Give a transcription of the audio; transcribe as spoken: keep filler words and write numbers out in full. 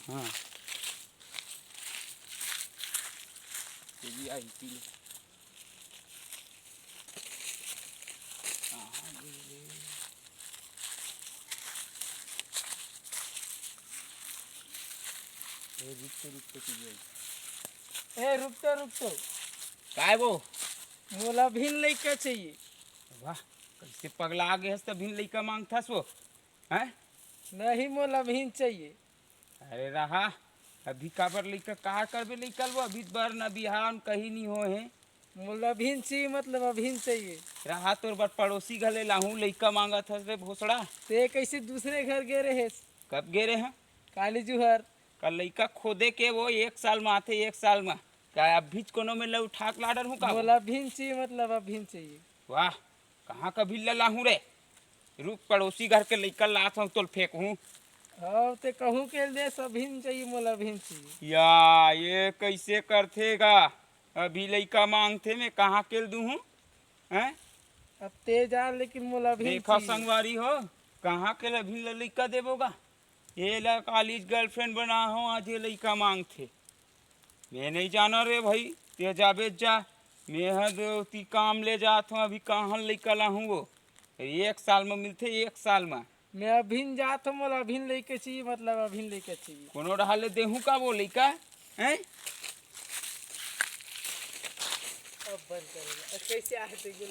हाँ। ये भी आई पी ले। कहाँ गई रे? ए, रुक तो, रुक तो, पी ले। ए, रुक तो, रुक तो। काय वो? मोला अभिन लइका चाहिए। वाह, कैसे पगला आ गए हस, त अभिन लइका मांगथस वो, हैं? नहीं, मोला अभिन चाहिए। अरे रहा, अभी काबर लइका, कहा करबे लइका ल वो, अभी बर न बिहान कहीं नहीं हो हे। मोला अभिन चाहिए, मतलब अभिन चाहिए। रहा, तोर बर पड़ोसी घले लाहूं, लइका मांगत हस रे भोसड़ा। ते कैसे दूसरे घर गे रहे? कब गे रहे हैं? काली जुहर। का लइका खोदे के वो एक साल में आथे, एक साल में। का अभीच कोनो में ले उठा के लाडर हूँ का? मोला अभिन चाहिए, मतलब अभिन चाहिए। वाह, कहाँ का भिल्ला लाहूं रे? रुक, पड़ोसी घर के लइका लात हूँ, तोल फेंकहूँ। हाँ, ते कहूँ के दे, अभिन चाहिए, मोला अभिन चाहिए। या, ये कैसे करथे गा? अभी लइका मांगथे, मैं कहाँ के ल दूहूँ? हैं? अब ते जा, लेकिन मोला अभिन देखा चाहिए। संगवारी हो, कहाँ के ल अभिन ल लइका देबो गा? ये ला कॉलेज गर्लफ्रेंड बना हो, आज ये लइका मांगथे। मैं नहीं जाना रे भाई, ते जाबे जा, मैं ह दो ती काम ले जात हूँ, अभी कहाँ लइका लाहूँ वो? एक साल में मिलथे, एक साल में। मैं अभिन जात हूँ, मोला अभिन लइका चाहिए, मतलब अभिन लइका चाहिए। कोनो डहा ले देहूँ का वो लइका, हैं? अब बंद करो, अब कैसे आए थे ये